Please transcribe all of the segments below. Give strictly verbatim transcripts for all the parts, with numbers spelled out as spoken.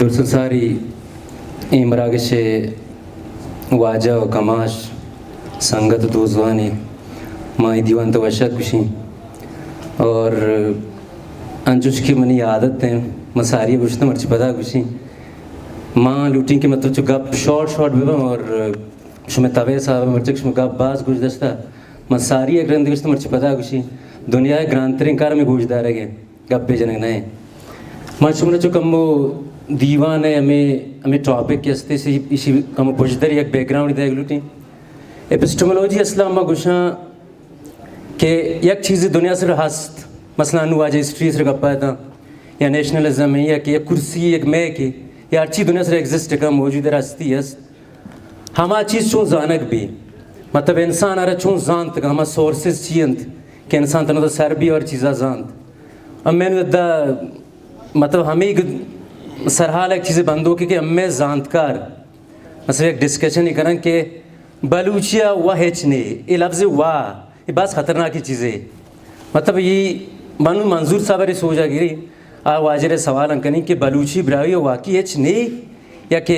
درسن ساری اے مراگش ءِ واجہ و کماش، سنگت و دوستوانی، ما ای دیوان تا وشات گوشیں۔ اور انچوش کہ منی عادت ءِ، من ساری گوشتہ مرچی پدا گوشیں۔ ما لوٹیں کہ مطلب چو گپ شارٹ شارٹ بباں اور شمے توے حساب مرچی شمے گپ باز گوش داشتہ۔ من ساری ایک رند گوشتہ مرچی پدا گوشیں۔ دنیا ءِ گران ترین کار ہمے گوش دارگ ءِ۔ گپے جنگ نہ ءِ۔ ما شمارا چو کمو دیوان ءِ ہمے، ہمے ٹاپک کہ استے سے ایشی کمو پژدر یک بیک گراؤنڈ دیگ لوٹیں۔ ایپسٹمولوجی اصلا ما گوشاں کہ یک چیزے دنیا سر ہست، مثلاً نو واجہ ہسٹری سر گپا تھا، یا نیشنلزم ہے، یا کہ یک کرسی، یک میک ہے، یا ہر چیز دنیا سر ایگزسٹ کن، موجود ہے، ہستی است۔ ہما چیز چون زانگ بی، مطلب انسان ہرا چون زانت، ہما سورسز چی انت کہ انسان تنو تو سر بی اور چیزا زانت۔ ہمین دا مطلب ہمے سرحال ایک چیز بندو کہ، کہ ہمے زانتکار مثلا یک ڈسکشن ہی کرن کہ بلوچی آ وا ہچ نے، اے لفظ وا، اے بس خطرناک چیزے۔ مطلب ای منو منظور صاحب ارے سوجا گری، آ واجر سوال ہم کنی کہ بلوچی براہوئی واقعی ہچ نے، یا کہ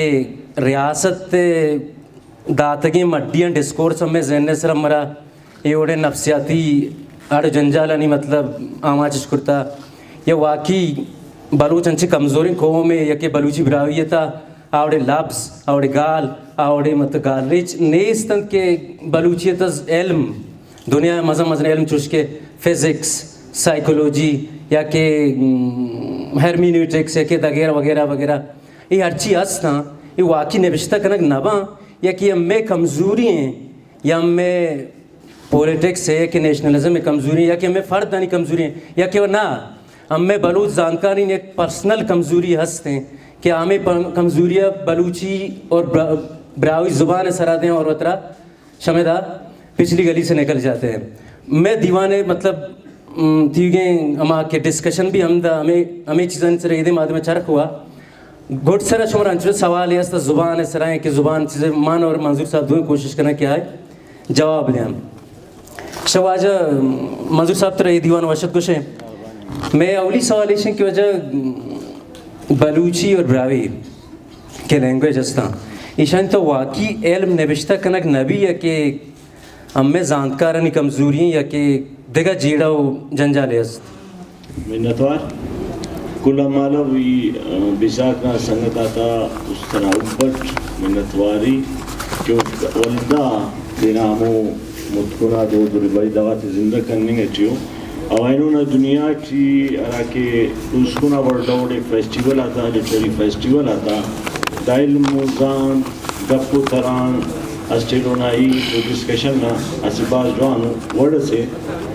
ریاست داتگیں مڈی آن ڈسکورس ہمے ذہن ءِ سر مرا اے وڑے نفسیاتی اڑ جنجالانی مطلب آماچ اش کرتا، یا واقعی بلوچ انچے کمزوریں قوم ءِ، یا کہ بلوچی براہوئی تا آ وڑے لبز، آ وڑے گال، آ وڑے مطلب گالریچ نیست انت کہ بلوچی تا علم دنیا مزن مزن علم چوش کہ فزکس، سائیکولوجی یا کہ، م، ہرمینیوٹکس یا کہ دگیرہ وغیرہ وغیرہ، ای ہرچی ہستاں، ای واقعی نوشتہ کنگ نباں یا کہ ہمے کمزوری ہیں یا ہمے پولیٹکس ہے کہ نیشنلزم ہے کمزوری ہیں یا کہ ہمے فرد آنی کمزوری ہیں یا کہ نا، ہمے بلوچ زانتکارین ایک پرسنل کمزوری ہست ہیں کہ ہمے پ-، کمزوری بلوچی اور بر-، براہوئی زبان سرا دیں اور وترا شمے دا پچھلی گلی سے نکل جاتے ہیں۔ میں دیوان مطلب، م، تیوگیں ہما کہ ڈسکشن بھی ہم دا ہمیں، ہمیں چیزاں سر ایدے مادے میں چرخ ہوا۔ گڈ سر شمار انچو سوال ہے است زبان سرائیں کہ زبان چیزیں مان اور منظور صاحب دوئیں کوشش کرنا کہ آئے جواب دیاں۔ شواجہ منظور صاحب ترا یہ دیوان وشت گوشے۔ میں اولی سوال ایشن کہ وجہ بلوچی اور براہوئی کہ لینگویج استاں، ایشانی تو واقعی علم نبشتہ کنگ نبی یا کہ ہمے زانتکارانی کمزوری یا کہ دگہ جیڑہ و جنجالے است؟ منتوار۔ کل آن مالو ای، ا، بساک نا سنگت آتا است انا حب اٹ منتواری کہ اوفک ولدا تینا ہمو متکنا دود و رباعی دغاتے زندہ کننگ اٹی ءُ۔ او اینو نا دنیا ٹی ہراکہ پوسکن آ وڑ ڈوڑ ءِ فیسٹیول آتا، لٹریری فیسٹیول آتا، دا علم و زانت، گپ و تران، اسٹ ایلو نا ہیت و ڈسکشن نا اسہ بھاز جوانو وڑ اسے۔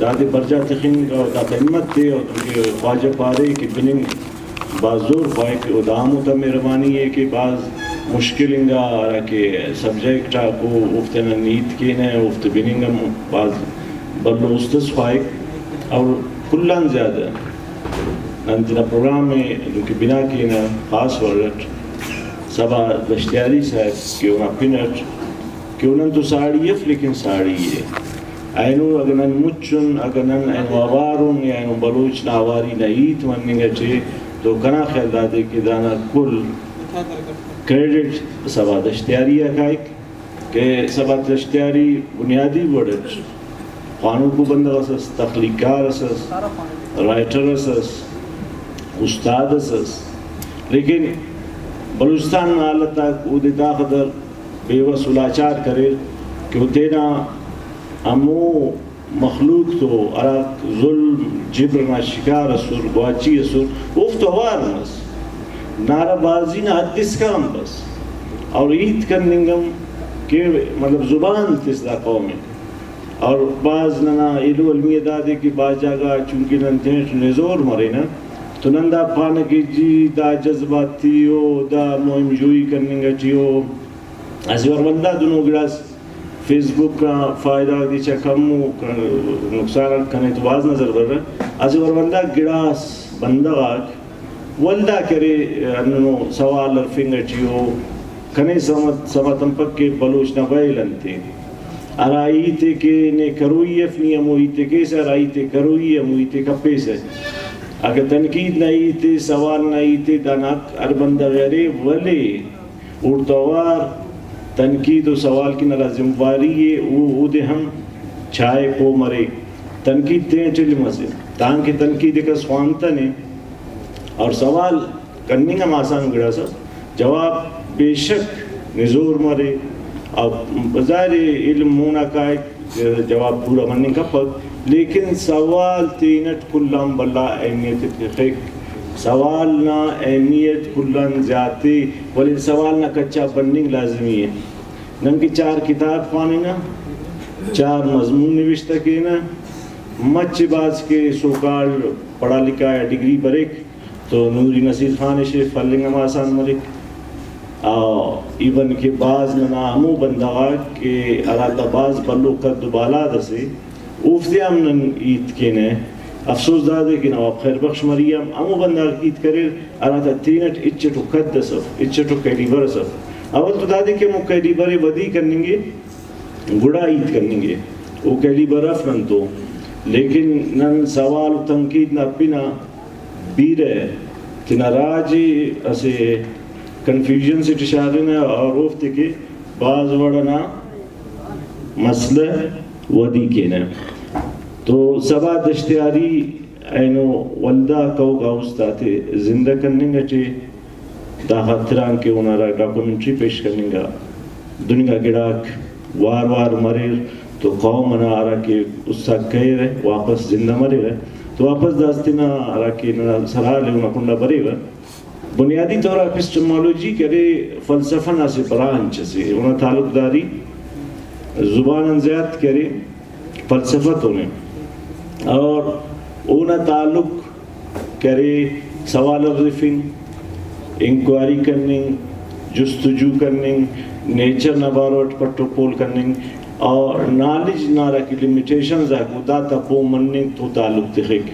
دادے برجا تخنگ و داتا ہمت تے، او دنکہ خواجہ پارے کہ بننگ بھاز زور خواہک، و دا ہم اوتا مہربانی ءِ کہ بھاز مشکل انگا ہراکہ سبجیکٹ آک او، اوفتے نن ہیت کینہ، اوفتے بننگ ہم بھاز بھلو است اس خواہک۔ اور کل آن زیادہ نن تینا پروگرام ءِ دنکہ بنا کینہ خاص وڑ اٹ صبا دشتیاری صاحب کہ اونا پن اٹ کہ او نن تو ساڑی اف لیکن ساڑی ءِ۔ اینو اگہ نن مچ ان، اگہ نن اینو اوار ان یا اینو بلوچ نا اواری نا ہیت مننگ اٹی، تو کنا خیال دادے کہ دانا کل کریڈٹ صبا دشتیاری آ کائک کہ صبا دشتیاری بنیادی وڑ اٹ خوانوکو بندغ اس ئس، تخلیق کار اس ئس، رائٹر اس ئس، استاد اس ئس، لیکن بلوچستان نا حالت آک اودے داخہ در بے وس و لاچار کریر کہ او تینا ہمو مخلوق تو ہراک ظلم جبر نا شکار اسر، گواچی اسر، اوفتو اوار مس۔ نعرہ بازی نا حد اسکان بس اور ہیت کننگ ہم کہ مطلب زبان تس دا قوم ءِ۔ اور بھاز ننا ایلو المی ءِ دادے کہ بھاز جاگہ چونکہ نن تینٹ نزور مرینہ تو نن دا پانہ کہ جی دا جذباتی ءُ، دا مہم جوئی کننگ اٹی ءُ۔ اسہ وار ولدا دنو گڑاس فیس بک آ فائدہ غاک دے چا کم ءُ، نقصان آک کنے تو بھاز نظر بریرہ۔ اسہ وار ولدا گڑاس بندغ آک ولدا کہ ارے ہندنو سوال ہرفنگ اٹی ءُ، کنے سما، سما تمپک کہ بلوچ نا ویل انت ءِ؟ ہرا ہیت ءِ کہ نے کروئی اف، نی ہمو ہیت ءِ کیسہ، ہرا ہیت ءِ کروئی ءِ، ہمو ہیت ءِ کپیسہ۔ اگہ تنقید نا ہیت ءِ، سوال نا ہیت ءِ، دانا حق ہر بندغ ءِ ارے، ولے اوڑتون اوار تنقید و سوال کن ہرا زمواری ءِ، او اودے ہم چائک و مریک۔ تنقید تینٹ علم اسے، تانکہ تنقید ءِ کس خوانتنے اور سوال کننگ ہم آسان گڑاس اف، جواب بے شک نزور مرے۔ اور ظاہر ءِ علم مونا کائک، جواب پورا مننگ کپک، لیکن سوال تینٹ کل آن بھلا اہمیت ءِ تخک۔ سوال نا اہمیت کل آن زیات ءِ، ولے سوال نا کچا بننگ لازمی ءِ۔ نن کہ چار کتاب خواننہ، چار مضمون نوشتہ کینہ، مچہ بھاز کہ سو کالڈ پڑھا لکھا یا ڈگری بریک، تو نوری نصیر خان ءِ شیف ہلنگ ہم آسان مریک۔ آ، ایون کہ بھاز ننا ہمو بندغ آک کہ ہراتا بھاز بھلو قد و بالاد اسے، اوفتے ہم نن ہیت کینہ۔ افسوس دادے کہ نواب خیر بخش مری ہم ہمو بندغ آک ہیت کریر، ہراتا تینٹ ہچ اٹو قد اس اف، ہچ اٹو کیلیبر اس اف۔ اول تو دادے کہ ہمو کیلیبر ءِ ودی کننگے، گڑا ہیت کننگے، او کیلیبر اف نن تو، لیکن نن سوال و تنقید نا پن آ بیرہ تینا راج ءِ اسہ کنفیوژن سے ٹی شاغنہ اور اوفتے کہ بھاز وڑ ئنا مسئلہ ودی کینہ۔ تو صبا دشتیاری اینو ولدا کہوکا است آتے زندہ کننگ اٹی، دا خاطران کہ اونا ہرا ڈاکومنٹری پیش کننگ آ دن انگا گڑاک وار وار مریر تو قوم انا ہرا کہ است آک کریرہ واپس زندہ مریرہ، تو واپس داسہ تینا ہرا کہ ننا سرحال ءِ اونا کنڈا بریرہ۔ بنیادی طور آ ایپسٹمولوجی کہ ارے فلسفہ نا اسہ برانچ اسے، اونا تعلقداری زبان آن زیات کہ ارے فلسفہ تون ءِ، اور اونا تعلق کہ ارے سوال ہرفنگ، انکوائری کننگ، جستجو کننگ، نیچر نا بارو اٹ پٹ و پول کننگ، اور نالج نا ہرا کہ لمیٹیشنز آک او، داتا پہہ مننگ تو تعلق تخک۔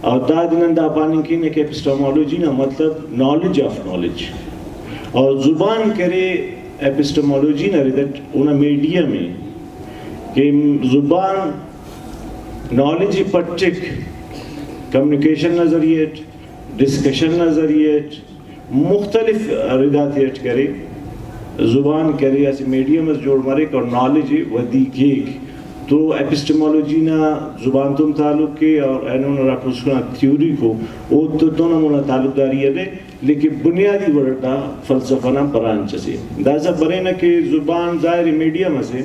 اور دادے نن دا پاننگ کینہ کہ ایپسٹمولوجی نا مطلب نالج آف نالج، اور زبان کہ ارے ایپسٹمولوجی نا رد اٹ اونا میڈیم ءِ کہ زبان نالج ءِ پٹک، کمیونیکیشن نا ذریعہ اٹ، ڈسکشن نا ذریعہ اٹ، مختلف رداتے اٹ کہ ارے زبان کہ ارے اسہ میڈیم اس جوڑ مریک اور نالج ءِ ودی کیک۔ تو ایپسٹمولوجی نا زبان تون تعلق ءِ اور اینو نا ہرا پوسکنا تھیوریک ءُ، اوتتون ہم اونا تعلقداری ارے، لیکن بنیادی وڑ اٹ دا فلسفہ نا برانچ اسے۔ داسہ برینہ کہ زبان ظاہر ءِ میڈیم اسے،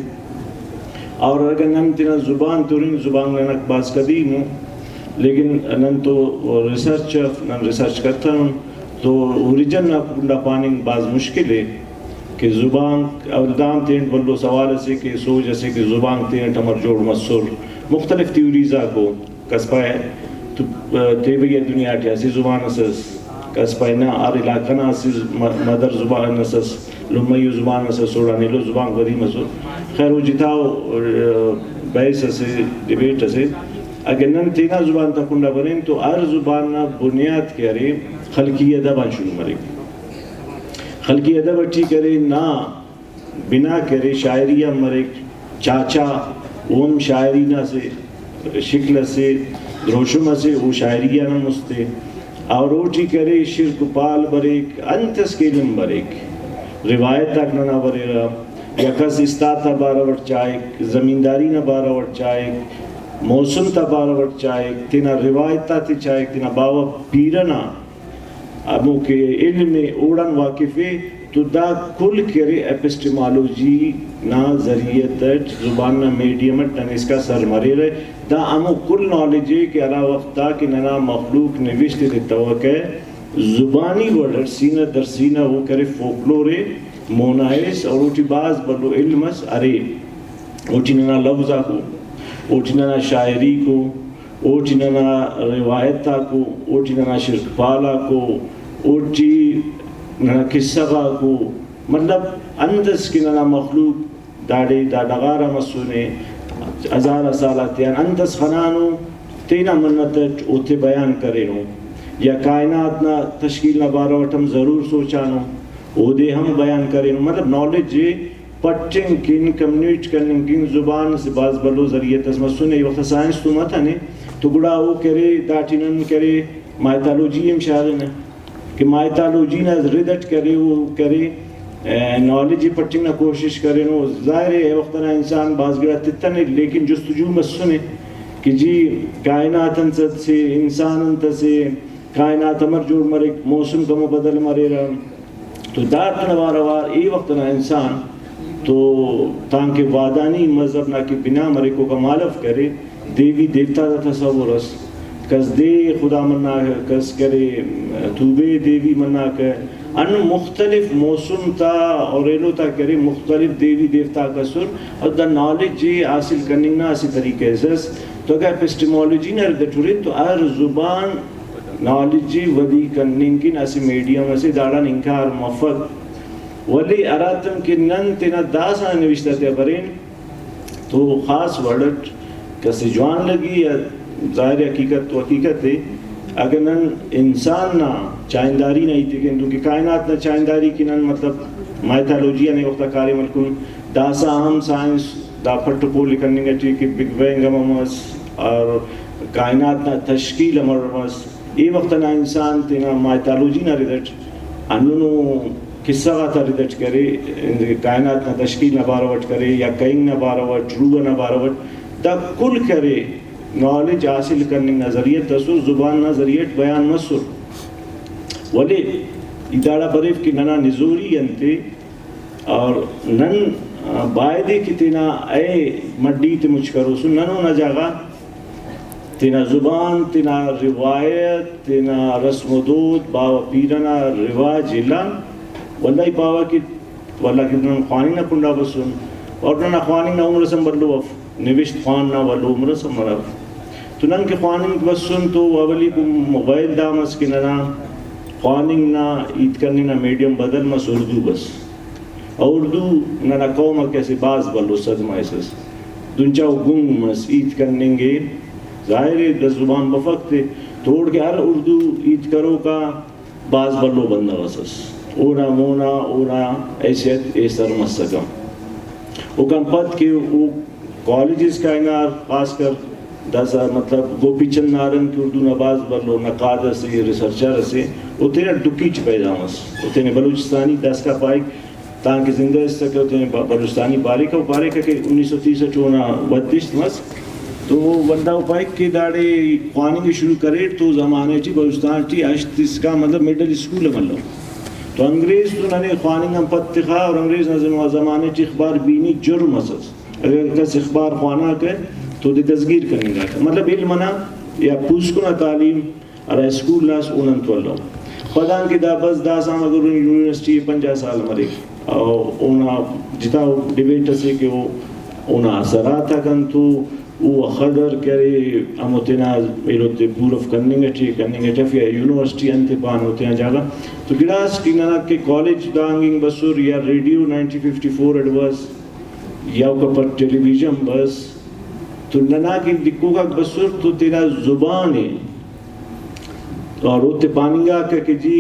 اور اگہ نن تینا زبان تورن، زبان ننک بھاز قدیم ءُ، لیکن نن تو ریسرچ اف، نن ریسرچ کرتنن، تو اوریجن نا کنڈا پاننگ بھاز مشکل ءِ کہ زبان، اول دام تینٹ بھلو سوال اسے کہ سوج اسے کہ زبان تینٹ امر جوڑ مسر، مختلف تھیوریز آکو۔ کس پائے تو، تیوئی آ دنیا ٹی اسہ زبان اس ئس، کس پائے نہ، ہر علاقہ نا اسہ م-، مدر زبان اس ئس، لمئی ءُ زبان اس ئس، اوڑان ایلو زبان ودی مسر۔ خیر، او جتا ءُ، آ، بحث اسے، ڈیبیٹ اسے۔ اگہ نن تینا زبان تا کنڈا برین تو ہر زبان نا بنیاد کہ ارے خلقی ادب آن شروع مریک۔ خلقی ادب ٹی کہ ارے نا بنا کہ ارے شاعری آن مریک، چاچا او ہم شاعری نا اسہ شکل اسے، دروشم اسے، او شاعری آن ہم است ءِ۔ اور اوٹی کہ ارے شرک و پال بریک، انت اس کہ علم بریک، روایت آک ننا بریرہ، یا کس استاد تا بارو اٹ چاہک، زمینداری نا بارو اٹ چاہک، موسم تا بارو اٹ چاہک، تینا روایت آتے چاہک، تینا باوہ پیرہ نا ہمو کہ علم ءِ اوڑان واقف ءِ، تو دا کل کہ ارے ایپسٹمالوجی نا ذریعت اٹ زبان نا میڈیم اٹ ننے اسکا سر مریرہ۔ دا ہمو کل نالج ءِ کہ ہرا وخت آ کہ ننا مخلوق نوشت ءِ تتوکہ، زبانی وڑ اٹ سینہ در سینہ او کہ ارے فوکلور ءِ مونا ایس اور اوٹی بھاز بھلو علم اس ارے۔ اوٹی ننا لوز آکو، اوٹی ننا شاعریکو، اوٹی ننا روایت آکو، اوٹی ننا شرک پال آکو، اوٹی ننا کسہ غاکو، مطلب انت اس کہ ننا مخلوق داڑے دا ڈغار آ مسنے، ہزار آ سال آتیان انت اس خنانو، تینا منت اٹ اوتے بیان کرینو، یا کائنات نا تشکیل نا بارو اٹ ہم ضرور سوچانو، اودے ہم بیان کرینو۔ مطلب نالج ءِ پٹنگ کن، کمیونیٹ کننگ کن زبان اسہ بھاز بھلو ذریعت اس مسنے۔ ای وخت سائنس تو متنے، تو گڑا او کرے، داٹی نن کرے، مائتالوجی ہم شاغنہ کہ مائتالوجی نا رد اٹ کرے، او کرے، ء، نالج ء پٹنگ نا کوشش کرینو۔ ظاہر ء، اے وخت انا انسان بھاز گڑا تتنے، لیکن جستجو مسنے کہ جی، کائنات انت اسے، انسان انت اسے، کائنات امر جوڑ مریک، موسم کمو بدل مریرہ۔ تو داڑتون اوار اوار اے وخت انا انسان تو تانکہ وادانی مذہب نا کہ بنا مریک، اوکا مالو کرے، دیوی دیوتا تا تصور ئس، کس دے خدا مناکہ، کس کرے توبے دیوی مناکہ، انو مختلف موسم تا اور ایلو تا کرے مختلف دیوی دیوتاک اسر، اور دا نالج ء حاصل کننگ نا اسہ طریقہ اس ئس۔ تو اگہ اپسٹیمولوجی نا رد اٹ ہرن تو ہر زبان نالج ء ودی کننگ کن اسہ میڈیم اسے، داڑان انکار مفک۔ ولے ہراتم کہ نن تینا داسہ نا نوشتہ تیا برین تو خاص وڑ اٹ کس ء جوان لگی یا ظاہر حقیقت تو حقیقت ء، اگہ نن انسان نا چاہنداری نا ہیت ء کین، دنکہ کائنات نا چاہنداری کہ نن مطلب مائتالوجی آن اے وخت آ کاریم ہلکن، داسہ ہم سائنس دا پٹ و پول ء کننگ اٹی کہ بگ بینگ امر مس اور کائنات نا تشکیل امر مس۔ اے وخت انا انسان تینا مائتالوجی نا رد اٹ ہندنو قصہ غاتا رد اٹ کرے، کائنات نا تشکیل نا بارو اٹ کرے یا کہنگ نا بارو اٹ، روح نا بارو اٹ، دا کل کرے نالج حاصل کننگ نا ذریعہ تسر، زبان نا ذریعہ اٹ بیان مسر۔ ولے ای داڑا بریو کہ ننا نزوری انتے؟ اور نن، آ، بایدے کہ تینا اے مڈی تے مچ کروسن، نن اونا جاگہ تینا زبان، تینا روایت، تینا رسم و دود، باوہ پیرہ نا رواج الان۔ ولدا ای پاوہ کہ ولدا کہ نن خواننگ نا کنڈا بسن اور ننا خواننگ نا عمر اس ہم بھلو اف، نوشت خوان نا بھلو عمر اس ہم مراو۔ تو نن کہ خواننگ بسن تو اولیکو ویل دا مس کہ ننا خواننگ نا ہیت کننگ نا میڈیم بدل مس، اردو بس۔ اور اردو ننا قوم آ کہ اسہ بھاز بھلو صدمہ اس ئس۔ دہن چا او گنگ مس، ہیت کننگ ء، ظاہر ء دا زبان بفک تے، توڑ کہ ہر اردو ہیت کروک آ بھاز بھلو بندغ اس ئس، اونا مونا اونا حیثیت ایسر مسکہ۔ اوکان پد کہ او کالج اسکا ہنار، خاص کر داسہ مطلب گوپی چند نارنگ کہ اردو نا بھاز بھلو نقاد اسے، ریسرچر اسے، او تینا ڈکھی ٹی پیدا مس۔ او تینے بلوچستانی داسکا پائک، تانکہ زندہ اسکہ، او تینے ب-، بلوچستانی پاریکہ، او پاریکہ کہ انیس سو تیس اٹ اونا ودھشت مس۔ تو ولدا او پائک کہ داڑے خواننگ ء شروع کریٹ تو زمانہ ٹی بلوچستان ٹی ہشت اسکان مطلب مڈل اسکول ء ملو۔ تو انگریز تو ننے خواننگ آن پد تخا، اور انگریز نا زم-، زمانہ ٹی اخبار بینی جرم اس ئس۔ اگر کس اخبار خواناکہ تو دے دزگیر کننگاکہ۔ مطلب علم انا یا پوسکن آ تعلیم ہرا اسکول نا ئس او نن تو الو۔ پدان کہ دا بس داسہ ہم اگر یونیورسٹی ء پنجاہ سال مریک، او اونا جتا ڈبیٹ اسے کہ او اونا اثرات آک انت او، او اخہ در کرے، ہمو تینا ایلو تے پورو کننگ اٹی، کننگ اٹی افیا یونیورسٹی انت پانو تینا جاگہ۔ تو گڑاس کہ ننا کہ کالج دا انگنگ بسر یا ریڈیو نائنٹین ففٹی فور اٹ بس یا اوکا پد ٹیلی ویژن بس، تو ننا کہ دکوک آک بسر تو تینا زبان ء اور اوتے پاننگاکہ کہ جی،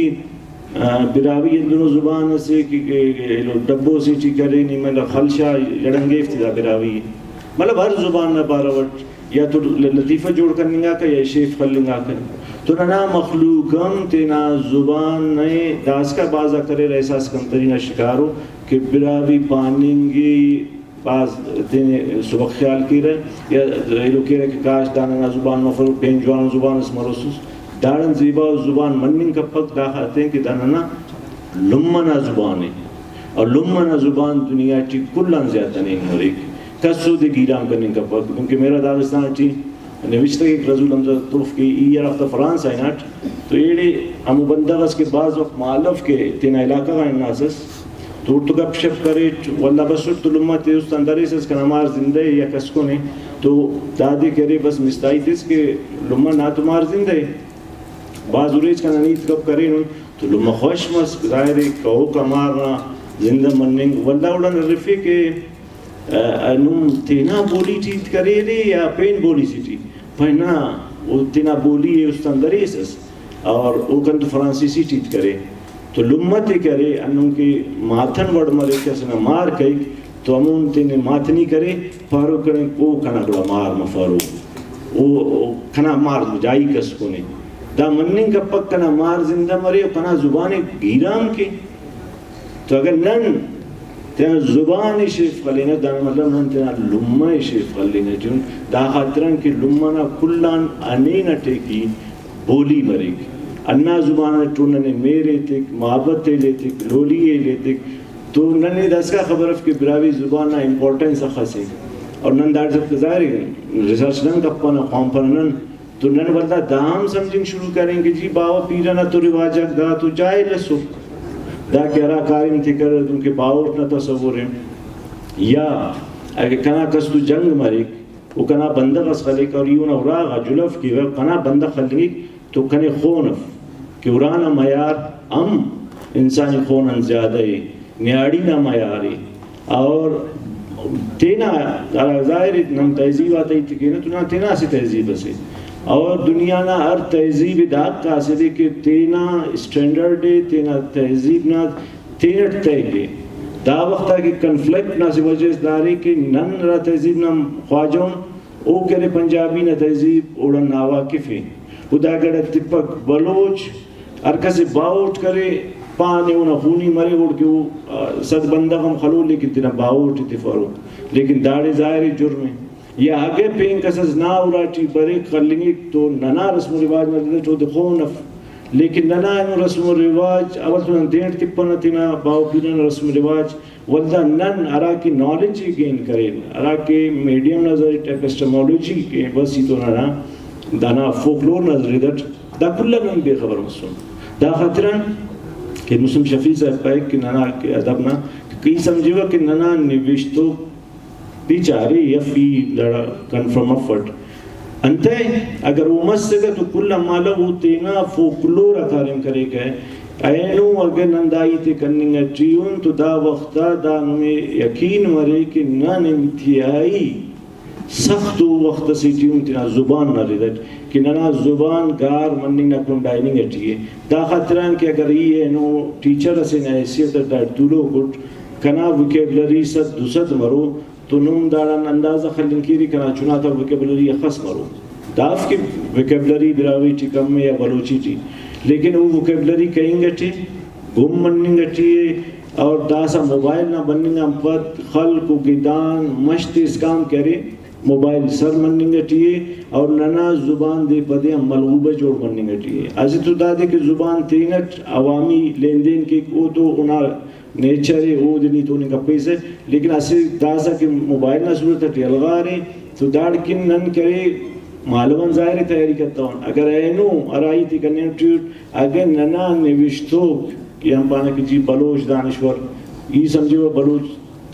آ، براہوئی ہندنو زبان اسے کہ، کہ، کہ ایلو ڈبو سے ٹی کرے، نی مطلب خلشا جڑنگیفتے دا براہوئی۔ مطلب ہر زبان نا بارو اٹ یا تو ل-، لطیفہ جوڑ کننگاکہ یا شیف خلنگاکہ۔ تو ننا مخلوق ہم تینا زبان ء داسکا بھاز آ کریر احساس کمتری نا شکارو کہ براہوئی پاننگ ء بھاز تینے سبک خیال کیرہ یا ایلو کیرہ کہ کاش دا ننا زبان مفروک، پین جوانو زبان اس مروسس۔ داڑان زیباؤ زبان مننگ کپک، داخاطے کہ دا ننا لمہ نا زبان ء، اور لمہ نا زبان دنیا ٹی کل آن زیادہ نینگ مریک، کس اودے گیرام کننگ کپک۔ دنکہ میرا داغستان ٹی نوشتہ کیک رسول حمزہ توف کہ ای ہرافتا فرانس آ ہناٹ، تو ایڑے ہمو بندغ اس کہ بھاز وخت مالو کہ تینا علاقہ غا ہناسس، تو اوڑتو گپ شپ کریٹ، ولدا بسٹ تو لمہ تے است آن دریسس، کنا مار زندہ ء یا کسکنے، تو دادے کہ ارے بس مستائی تس کہ لمہ نا تو مار زندہ ء۔ بھاز اریچ کنا ہیت گپ کرینن تو لمہ خوش مس، ظاہر ء کہوکا مار نا زندہ مننگ۔ ولدا اوڑان ہرفے کہ ا-، نم تینا بولی ٹی ہیت کرینے یا پین بولی سے ٹی؟ پائے نا، او تینا بولی ء است آن دریسس اور اوکان تو فرانسیسی ٹی ہیت کرے۔ تو لمہ تے کہ ارے، ہندن کہ ماتن وڑ مریک، اسہ نا مار کیک تو ہمون تینے ماتنی کرے، پاروک کنے او کنا گڑا مار مفارو۔ او، او کنا مار جائی کس کنے۔ دا مننگ کپک، کنا مار زندہ مرے و کنا زبان ءِ گیرام کے۔ تو اگر نن تینا زبان ءِ شیف خلینہ، دانا مطلب نن تینا لمہ ءِ شیف خلینہ ٹی اُن۔ دا خاطران کہ لمہ نا کل آن ہنین اٹیکی بولی مریک۔ ہندا زبان اٹ تو ننے مہر ایتک، محبت ایل ایتک، لولی ایل ایتک۔ تو ننے داسکا خبر اف کہ براہوئی زبان نا امپورٹنس اخس ءِ۔ اور نن داڑے ظاہر ءِ ریسرچ نن کپنہ، خوانپنہ نن۔ تو نن ولدا دا ہم سمجھنگ شروع کرین کہ جی باوہ پیرہ نا تو رواج آک دا تو جاہل ئسر۔ دا کہ ہرا کاریم تے کرے دنکہ باہوٹ نا تصور ءِ۔ یا اگہ کنا کس تو جنگ مریک، و کنا بندغ اس خلیک اور ای اونا اراغا جلہو کیوہ، کنا بندغ خلنگک تو کنے خون اف کہ ارانا معیار ہم انسانی خون آن زیادہ ءِ، نیاڑی نا معیار ءِ۔ اور تینا ہرا ظاہر ءِ نم تہذیب آتا ہیت کینہ تو ننا تینا اسہ تہذیب اسے، اور دنیا نا ہر تہذیب ءِ دا حق آ اسے دے کہ تینا اسٹینڈرڈ ءِ، تینا تہذیب نا تینٹ طے کے۔ دا وخت آ کہ کنفلکٹ نا اسہ وجہ اس دارے کہ نن ہرا تہذیب نا خواجہ ان، او کہ ارے پنجابی نا تہذیب اوڑان ناواقف ءِ۔ و دا گڑا تپک بلوچ ہر کس ءِ باہوٹ کرے، پانے اونا خونی مرے، اوڑکہ او، آ، صد بندغ ہم خلو لیکن تینا باہوٹ ءِ تفرو، لیکن داڑے ظاہر ءِ جرم ءِ۔ یا اگہ پین کس اس نا اراٹی بریک خلنگک تو ننا رسم و رواج نا ردٹ اودے خون اف، لیکن ننا اینو رسم و رواج اول تو نن دینٹ تپنہ تینا باوہ پیرہ نا رسم و رواج، ولدا نن ہراکہ نالج ءِ گین کرین، ہراکہ میڈیم نا ذریعہ اٹ ایپسٹمولوجی کہ بس ای تو ننا دانا فوکلور نا ردٹ دا کل آن نن بے خبر مسن۔ دا خاطران کہ مسلم شفیع صاحب پائک کہ ننا کہ ادب نا کہ ای سمجھوہ کہ ننا نوشتوک بیچارے اف ای داڑا کنفرم افٹ۔ انتئے اگر او مسکہ تو کل آن مالو او تینا فوکلور آ کاریم کریکہ۔ اینو اگہ نن دا ہیت ءِ کننگ اٹی ان تو دا وخت آ دا نمے یقین مرے کہ نن انتہائی سخت ءُ وخت اسے ٹی ہم تینا زبان نا رد اٹ کہ ننا زبان گار مننگ نا کنڈائیننگ اٹی ءِ۔ دا خاطران کہ اگر ای اینو ٹیچر اسے نا حیثیت اٹ داڑے تولوک اٹ، کنا وکیبلری صد دو صد مرو تو نم داڑان اندازہ خلنگ کیرے کنا چناتا وکیبلری اخس مرو۔ دافک وکیبلری براہوئی ٹی کم ءِ یا بلوچی ٹی، لیکن او وکیبلری کہنگ اٹی، گم مننگ اٹی ءِ، اور داسہ موبائل نا بننگ آن پد خلق و گدان مش تے اسکان کہ ارے موبائل سر مننگ اٹی ءِ اور ننا زبان دے پدے آن ملغوبہ جوڑ مننگ اٹی ءِ۔ اسہ تو دادے کہ زبان تینٹ عوامی لین دین کیک، او تو اونا نیچر ءِ، اودے نی تو نن گپیسہ، لیکن اسہ داسہ کہ موبائل نا صورت اٹی الغارے تو داڑکن نن کرے مالو آن ظاہر ءِ تیاری کتون۔ اگر اینو ہرا ہیت ءِ کننگ ٹی اٹ، اگہ ننا نوشتوک کہ ہم پانہ کہ جی بلوچ دانشور، ای سمجھوہ بلوچ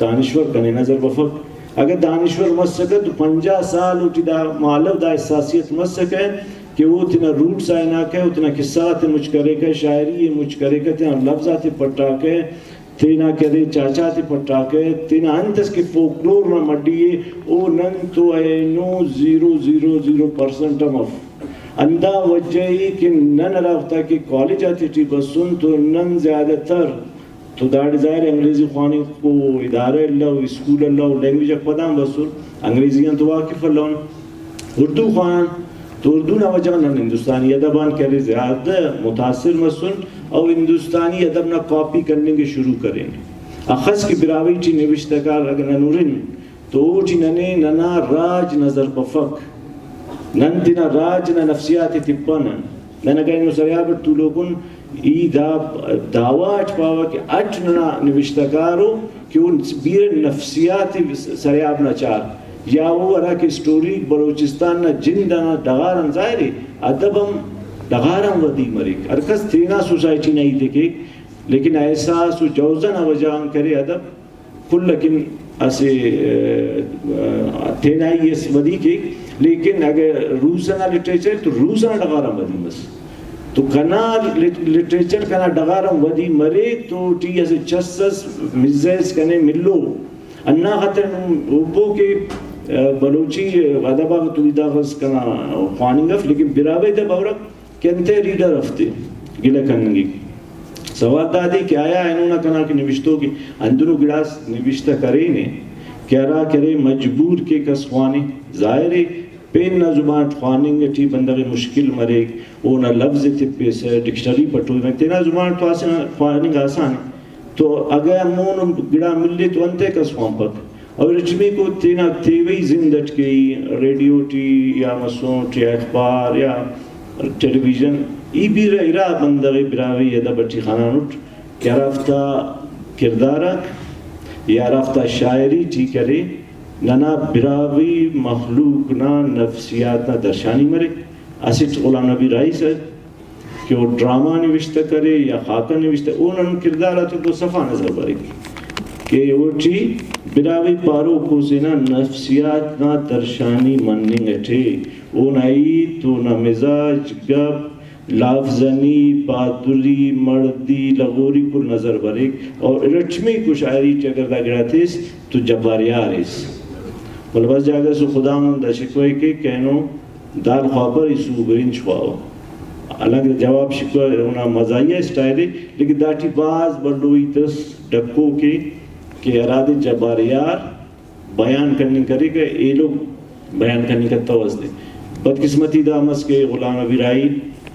دانشور کنے نظر بفک۔ اگہ دانشور مسکہ تو پنجاہ سال اوٹی دا مالو دا حساسیت مسکہ کہ او تینا روٹس آ ہناکہ، او تینا قصہ غاتے مچ کریکہ، شاعری ءِ مچ کریکہ، تینا لفظ آتے پٹاکہ، تینا کہ ارے چاچا تے پٹاکہ، تینا انت اس کہ فوکلور نا مڈی ءِ، او نن تو اینو زیرو زیرو زیرو پرسنٹ ہم اف۔ ہندا وجہ ءِ کہ نن ہرا وخت آ کہ کالج آتے ٹی بسن تو نن زیادہ تر تو داڑے ظاہر ءِ انگریزی خواننگ کو ادارہ الو، اسکول الو، لینگویج آک پدان بسر، انگریزی آن تو واقف الون۔ اردو خوانان تو اردو نا وجہ غان نن ہندوستانی ادب آن کہ ارے زیادہ متاثر مسن، او ہندوستانی ادب نا کاپی کننگ ءِ شروع کرین۔ اخس کہ براہوئی ٹی نوشتہ کار اگہ نن ہرن تو اوٹی ننے ننا راج نظر بفک، نن تینا راج نا نفسیات ءِ تپنہ۔ نن اگہ اینو سریاب اٹ تولوکن، ای دا دعویٰ اٹ پاوہ کہ اٹ ننا نوشتہ کار ءُ کہ او بیرہ نفسیات سریاب نا چار، یا او ہرا کہ اسٹوری بلوچستان نا جند انا ڈغار آن، ظاہر ءِ ادب ہم ڈغار آن ودی مریک، ہر کس تینا سوسائٹی نا ہیت ءِ کیک، لیکن احساس و جوزہ نا وجہ غان کرے ادب کل اکن اسہ، آ، آ، تینائی اس ودی کیک، لیکن اگہ روس انا لٹریچر تو روس انا ڈغار آن ودی مس۔ تو کنا لٹ-، لٹریچر کنا ڈغار آن ودی مریک تو ٹی اسہ چس اس مزہ اس کنے ملو۔ ہندا خاطر نم ہربو کہ، آ، بلوچی ادب آ تو ای داخس کنا خواننگ اف، لیکن براہوئی ادب ہورک کہ انتئے ریڈر ہفتے گلہ کننگک۔ سوال دادے کہ آیا اینو نا کنا کہ نوشتوک ءِ ہندنو گڑاس نوشتہ کرینے کہ ہرا کہ ارے مجبور کیک اس خوانے؟ ظاہر ءِ پین نا زبان اٹ خواننگ اٹی بندغ ءِ مشکل مریک، اونا لوز ءِ تپیسہ، ڈکشنری پٹوئی مریک، تینا زبان اٹ تو آسان، خواننگ آسان ءِ۔ تو اگہ مون گڑا ملے تو انتئے کس خوانپک؟ اور ارٹمیکو تینا تیوئی زند اٹ کیہی، ریڈیو ٹی یا مسونٹ یا اخبار یا ٹیلی ویژن، ای بیرہ ارا بندغ ءِ براہوئی ادب اٹی خنانٹ کہ ہرافتا کردار آک یا ہرافتا شاعری ٹی کرے، ننا براہوئی مخلوق نا نفسیات نا درشانی مریک۔ اسٹ غلام نبی راہی صاحب کہ او ڈرامہ نوشتہ کرے یا خاکہ نوشتہ، او نن کردار آتیکو صفا نظر بریک کہ اوٹی براہوئی پاروکو سے نا نفسیات نا درشانی مننگ اٹے، اونا ہیت، اونا مزاج، گپ، لافزنی، بہادری، مڑدی، لغوری کل نظر بریک۔ اور ارٹمیکو شاعری ٹی اگر دا گڑا تس تو جبار یار اس۔ ولے بس جاگہ سو خداوند دا شکوہ ءِ کہ اینو دال خواپر ای سو برنج خواو۔ حالانکہ جواب شکوہ اونا مزاحیہ اسٹائل ءِ، لیکن داٹی بھاز بھلو ہیت اس ڈکوک ءِ کہ ہرادے جبار یار بیان کننگ کریکہ، ایلو بیان کننگ کتو استے۔ بدقسمتی دا مس کہ غلام نبی راہی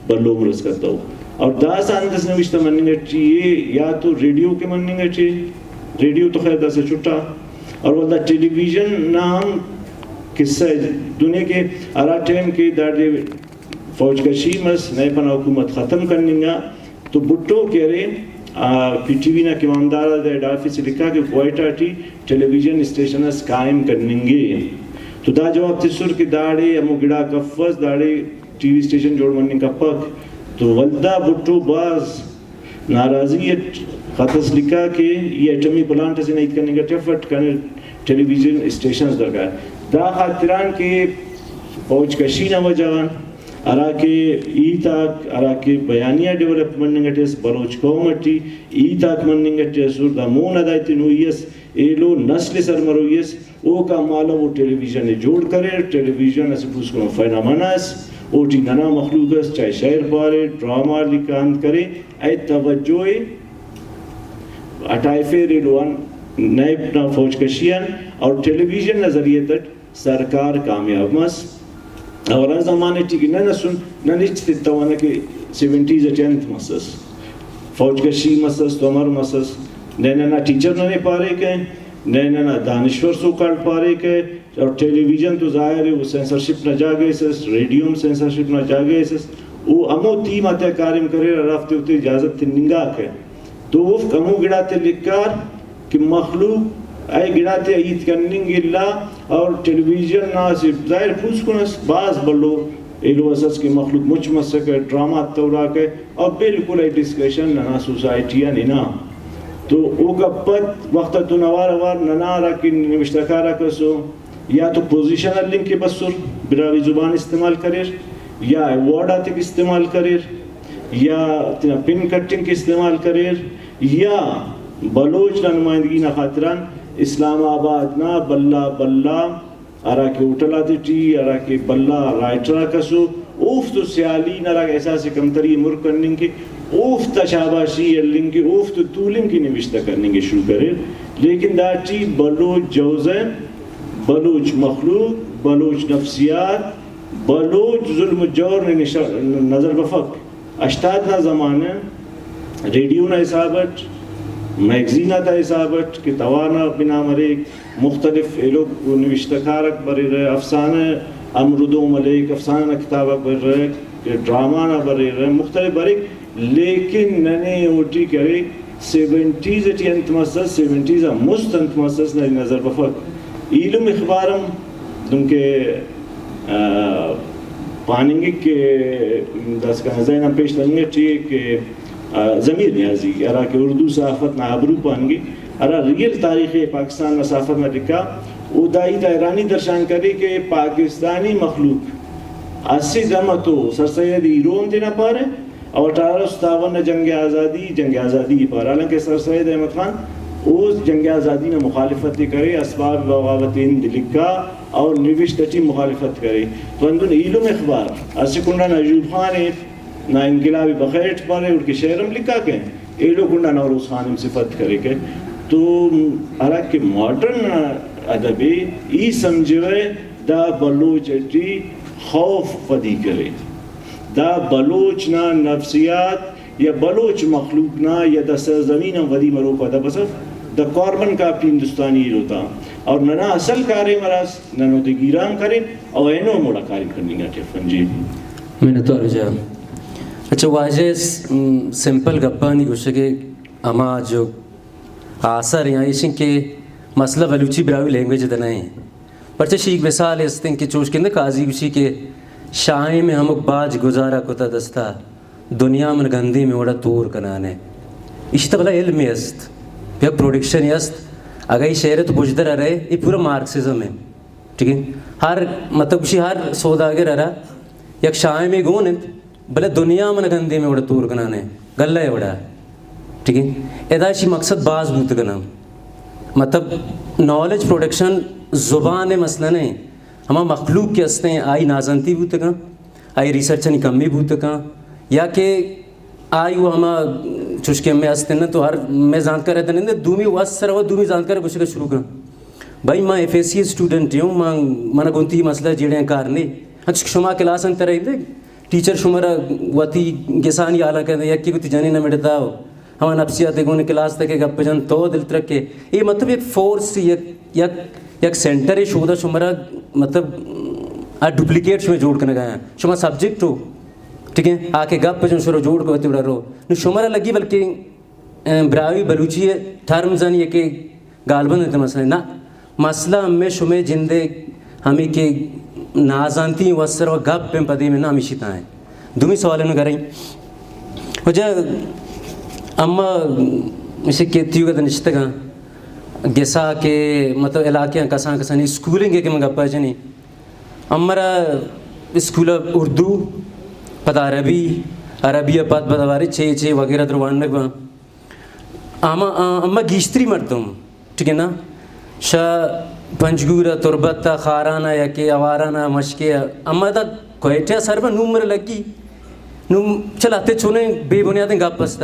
بھلو عمر اس کتو۔ اور داسہ انت اس نوشتہ مننگ اٹی ءِ، یا تو ریڈیو کہ مننگ اٹی، ریڈیو تو خیر داسہ چھٹا، اور ولدا ٹیلی ویژن نا ہم قصہ ءِ دنے کہ ہرا ٹائم کہ داڑے فوج کشی مس، نیپ ئنا حکومت ختم کننگا، تو بھٹو کہ ارے، آ، پی ٹی وی نا قوامدار آ دا ہیڈ آفس لکھا کہ کوئٹہ ٹی ٹیلی ویژن اسٹیشن اس قائم کننگے۔ تو دا جواب تسر کہ داڑے ہمو گڑاک افس، داڑے ٹی وی اسٹیشن جوڑ مننگ کپک۔ تو ولدا بھٹو بھاز ناراضی اٹ خط اس لکھا کہ ای ایٹمی پلانٹ اسے نا ہیت کننگ اٹی افٹ، کنے ٹیلی ویژن اسٹیشنز درکار۔ دا خاطران کہ فوج کشی نا وجہ غان ہراکہ ہیت آک، ہراکہ بیانیہ ڈیولپ مننگ اٹی اس، بلوچ قوم اٹی ہیت آک مننگ اٹی اسر، دا مون آ دا ایتنو ای اس، ایلو نسل سرمروئی اس، اوکان مالو او ٹیلی ویژن ءِ جوڑ کریر۔ ٹیلی ویژن اسہ پوسکنو فنامنا اس، اوٹی ننا مخلوق اس چاہے شئیر پارے، ڈرامہ لکھا، انت کرے، اے توجہ ءِ ہٹائفیر ایلو آن نیب نا فوج کشی آن، اور ٹیلی ویژن نا ذریعہ تیٹ سرکار کامیاب مس۔ اور ہر زمانے ٹی کہ نن اسن، نن ہچ تتونہ کہ سیونٹیز اٹی انت مسس، فوج کشی مسس تو امر مسس، نئے ننا ٹیچر ننے پاریکہ، نئے ننا دانشور سو کالڈ پاریکہ، اور ٹیلی ویژن تو ظاہر ءِ او سینسرشپ نا جاگہ اس ئس، ریڈیو ہم سینسرشپ نا جاگہ اس ئس۔ او ہمو تیم آتیا کاریم کریر ہرافتے اوتے اجازت تننگاکہ۔ تو اوفک ہمو گڑاتے لکھار کہ مخلوق اے گڑاتے ہیت کننگ الا، اور ٹیلی ویژن نا اسہ ظاہر پوسکن اس، بھاز بھلو ایلو اس ئس کہ مخلوق مچ مسکہ، ڈرامہ آک توراکہ، اور بالکل اے ڈسکشن ننا سوسائٹی آن ہنا۔ تو اوکا پد وخت آتون اوار اوار ننا ہراکہ نوشتہ کار آک اسو، یا تو پوزیشن ہلنگ کہ بسر، براہوئی زبان استعمال کریر، یا ایوارڈ آتیک استعمال کریر، یا تینا پن کٹنگ کہ استعمال کریر، یا بلوچ نا نمائندگی نا خاطران اسلام آباد نا بھلا بھلا ہراکہ ہوٹل آتے ٹی، ہراکہ بھلا رائٹر آک اسو، اوفتو سیالی نا ہراکہ احساس کمتری ءِ مر کننگ کہ اوفتا شاباشی ہلنگ کہ اوفتو تولنگ کہ نوشتہ کننگ ءِ شروع کریر۔ لیکن داٹی بلوچ جوزہ، بلوچ مخلوق، بلوچ نفسیات، بلوچ ظلم و جور نے نشا-، نظر بفک۔ ہشتاد نا زمانہ ریڈیو نا حساب اٹ، میگزین آتا حساب اٹ کہ توار نا بنا مریک، مختلف ایلو نوشتہ کارک بریرہ، افسانہ امردو ملیک، افسانہ نا کتاب آک بریرہ، ڈرامہ نا بریرہ، مختلف بریک، لیکن ننے اوٹی کرے سیونٹیز ٹی انت مسس، سیونٹیز آ مست انت مسس، ننے نظر بفک۔ ایلم اخبار ہم دنکہ، آ، پاننگک کہ داسہ کنا ذہن آن پیش تمنگ ٹی کہ، آ، ضمیر نیازی ہرا کہ اردو صحافت نا آبرو پاننگک، ہرا ریئل تاریخ پاکستان نا صحافت نا لکھا، او دا ہیت آ حیرانی درشان کرے کہ پاکستانی مخلوق اسہ دم اتو سر سید ہیرو ہم تینا پارہ، او اٹھارہ سو ستاون نا جنگ آزادی، جنگ آزادی ءِ پارہ، حالانکہ سر سید احمد خان او جنگ آزادی نا مخالفت ءِ کرے، اسباب بغاوت ہند لکھا اور نوشت ٹی مخالفت کرے۔ تو ہندن ایلم اخبار اسہ کنڈا نا ایوب خان ءِ نا انقلاب بخیر اٹ پارے، اوڑکہ شعر ہم لکھاکہ، ایلو کنڈا نوروز خان ہم صفت کریکہ۔ تو ہراکہ ماڈرن ادب ءِ ای سمجھوہ دا بلوچ ٹی خوف ودی کرے۔ دا بلوچ نا نفسیات یا بلوچ مخلوق نا یا دا سرزمین آن ودی مروک ادب اس اف۔ دا کاربن کاپی ہندوستانی ایلو تا۔ اور ننا اصل کاریم ہراس، نن اودے گیرام کرین، او اینو ہم اوڑا کاریم کننگ اٹی افن جی۔ منت وار بجا۔ اچھا واجہ اس، م، سمپل گپانی گوشہ کہ ہما جو آثار یا ایشن کہ مسئلہ بلوچی براہوئی لینگویج دنا ہے۔ پرچہ شیک مثال استن کہ چوش کندہ قاضی گوشی کہ شاعر میں ہمک باج گزارا کتا دستا دنیا من گندی میں وڑا تور کنانے۔ اشی تا بھلا علم است، یا پروڈکشن است۔ اگہ ای شعر تو بجدر ارے، ای پورا مارکسزم ہے۔ ٹھیک ہے؟ ہر، مطلب، گوشی ہر سوداگر ہرا یک شاعر میں گون انت، بلے دنیا من گندی میں وڑا تور کنانے، گلہ وڑا۔ ٹھیک ہے؟ ادا اشی مقصد باز بوت کنا۔ مطلب، نالج پروڈکشن زبان مسئلہ نہیں، ہما مخلوق کے ہستیں آئی نازانتی بوت کنا۔ آئی ریسرچ آنی کمی بوتکاں، یا کہ آئی و ہما چوشکہ ہمے است نہ تو ہر مے زانتکار ایتن اندے دومی وس سر و دومی زانتکار گوشگا شروع کن۔ بھائی ما ایف ایس سی اسٹوڈنٹ ہوں، ما، منا گونتی مسئلہ جیڑے کار نے۔ انچک شما کلاس انت رہندے، ٹیچر شمارا وتی گسانی حالا کندے، یکی گوتی جنین مڑتا ہو۔ ہما نفسیات ءِ گون کلاس تک گپ جن تو دل ترک کے۔ اے مطلب یک فورس، یک، یک، یک سینٹر ءِ شودا شمارا مطلب آ ڈپلیکیٹ شما جوڑ کنگا ہیں۔ شما سبجیکٹ ہو، ٹھیک ہے، آ کے گپ جن شروع جوڑ کو تیوڑا رو۔ نو شمارا لگی بلکہ، ام، براہوئی بلوچی ءِ ٹرمز آنی کہ گالبند انت مسئلہ نہ۔ مسئلہ ہمے شمے جندے ہمے کہ نازانتی وسر و گپ پین پدی میں نہ ہمیشی تا ہیں۔ دومی سوال انو کریں۔ و جا اما اسے کہ تیوگا نشتگاں گسا کہ مطلب علاقے آن کسان کسانی اسکولنگ کہ من گپا جنی۔ امرا اسکول اردو، پدا عربی، عربی پد پدا بارے چے چے وغیرہ در وانگ با۔ اما، اما گیشتری مردم، ٹھیک ہے نا، شا پنجگور آ، تربت آ، خاران آ یا کہ آواران آ، مشکے آ، اما دا کوئٹہ آ سر بہ نوم مر لگی۔ نوم چل آتے چونے بے بنیادیں گپ است۔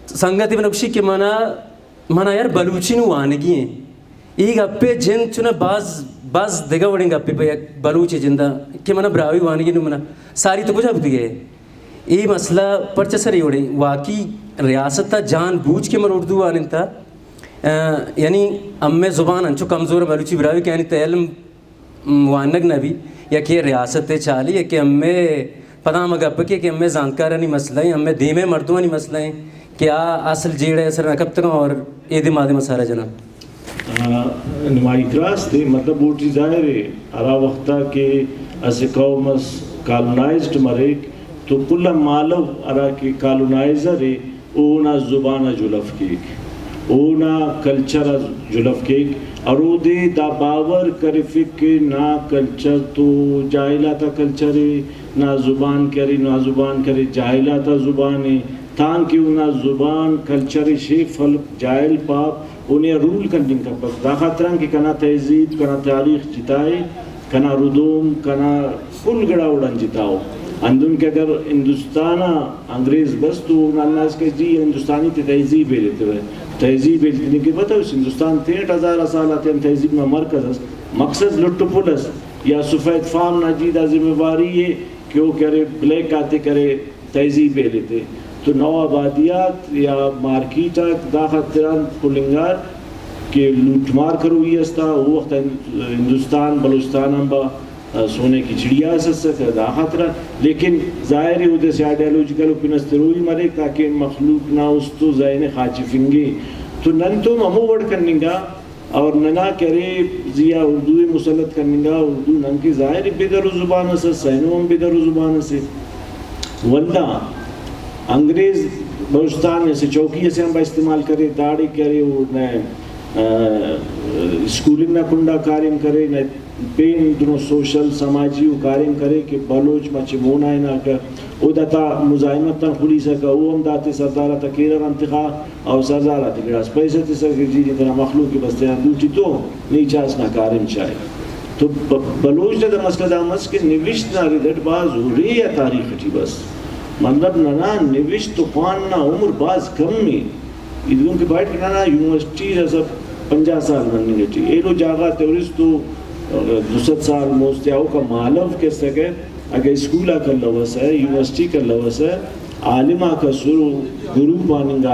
سنگت ابن بخشی کہ منا، منا یار بلوچی نو وانگی ہیں۔ ای گپے جند چنا باز، باز دگہ وڑیں گپے پہ یک بلوچ جندا کہ منا براہوئی وانگی نو منا ساری تو کجا بوتگے۔ ای مسئلہ پرچہ سر ایوڑے واقعی ریاست تا جان بوجھ کے مر اردو وانن تا، آ، یعنی امے زبان انچو کمزور بلوچی براہوئی کہ یعنی تے علم، م، وانگ نہ بی، یا کہ ریاست تے چالی، یا کہ امے پدا ہمہ گپ کے کہ امے زانتکارانی مسئلہ ہیں، امے دیمے مردمانی مسئلہ ہیں کہ آ اصل جیڑہ اثر نہ کپتگاں اور اے دے مادے مسارہ جناب۔ آ، نمائی کراس تے مطلب اوٹی ظاہر ہے ہرا وخت آ کہ اسہ قوم اس کالونائزڈ مریک تو کل آن مالو ہرا کہ کالونائزر ءِ اونا زبان ءِ جلف کیک، اونا کلچر ءِ جلف کیک، اور اودے دا باور کرفک کہ نا کلچر تو جاہل آتا کلچر ءِ، نا زبان کہ ارے نا زبان کہ ارے جاہل آتا زبان ءِ، تانکہ اونا زبان کلچر ءِ شیف ہلپ، جاہل پاپ، اونے آ رول کننگ کپک۔ دا خاطران کہ کنا تہذیب، کنا تاریخ جتا ءِ، کنا ردوم، کنا کل گڑا اوڑان جتا ءُ۔ ہندن کہ اگر ہندوستان آ انگریز بس تو اونا ہندا اسکا جی ہندوستانی تے تہذیب ایلتوہ۔ تہذیب ایلتننگ کہ بتوس ہندوستان تینٹ ہزار آ سال آتیان تہذیب نا مرکز اس، مقصد لٹ و پل اس، یا سفید فام نا جی دا ذمہ واری ءِ کہ او کہ ارے بلیک آتے کرے تہذیب ایلتے۔ تو نوآبادیات یا مارکیٹ آک دا خاطران کھلنگار کہ لوٹ مار کروئی اس تا، او وخت آ ہندوستان، بلوچستان آن با سونے کی چڑیا اس اسکہ دا خاطران۔ لیکن ظاہر ہے اودے اسہ آئیڈیالوجیکل اوپن اس تروئی مریک تاکہ مخلوق نا است و ذہن ءِ خاچفنگے۔ تو نن تو ہمو وڑ کننگا۔ اور ننا کہ ارے زی آ اردو ءِ مسلط کننگا، اردو ننکہ ظاہر ہے بدر و زبان اس ئس، اینو ہم بدر و زبان اسے۔ ولدا انگریز بلوچستان اسہ چوکی اسے آن با استعمال کرے، داڑے کہ ارے او نئے، آ، اسکولنگ نا کنڈا کاریم کرے، نئے پین دنو سوشل سماجی و کاریم کرے کہ بلوچ مچہ مونا ہناکہ او داتا مزاحمت آن خلیسکہ، او ہم داتے سردار آتا کیرغ آن تخا۔ او سردار آتے گڑاس پیسہ تسکہ کہ جی نی تینا مخلوق ءِ بس تینا دوٹی تو نی چاس نا کاریم چائے۔ تو ب-، بلوچ نا دا مسئلہ دا مس کہ نوشت نا رد اٹ بھاز ہرے آ تاریخ ٹی بس۔ مطلب ننا نوشت و خوان نا عمر بھاز کم ءِ۔ ایدگن کہ پائٹ کہ ننا یونیورسٹی داسہ پنجاہ سال مننگ ٹی ایلو جاگہ تے ہُرس تو دو سد سال مست یا اوکا مالو کسکہ، اگہ اسکول آک الوسہ، یونیورسٹی آک الوسہ، عالم آک اسر، گروپ آن انگا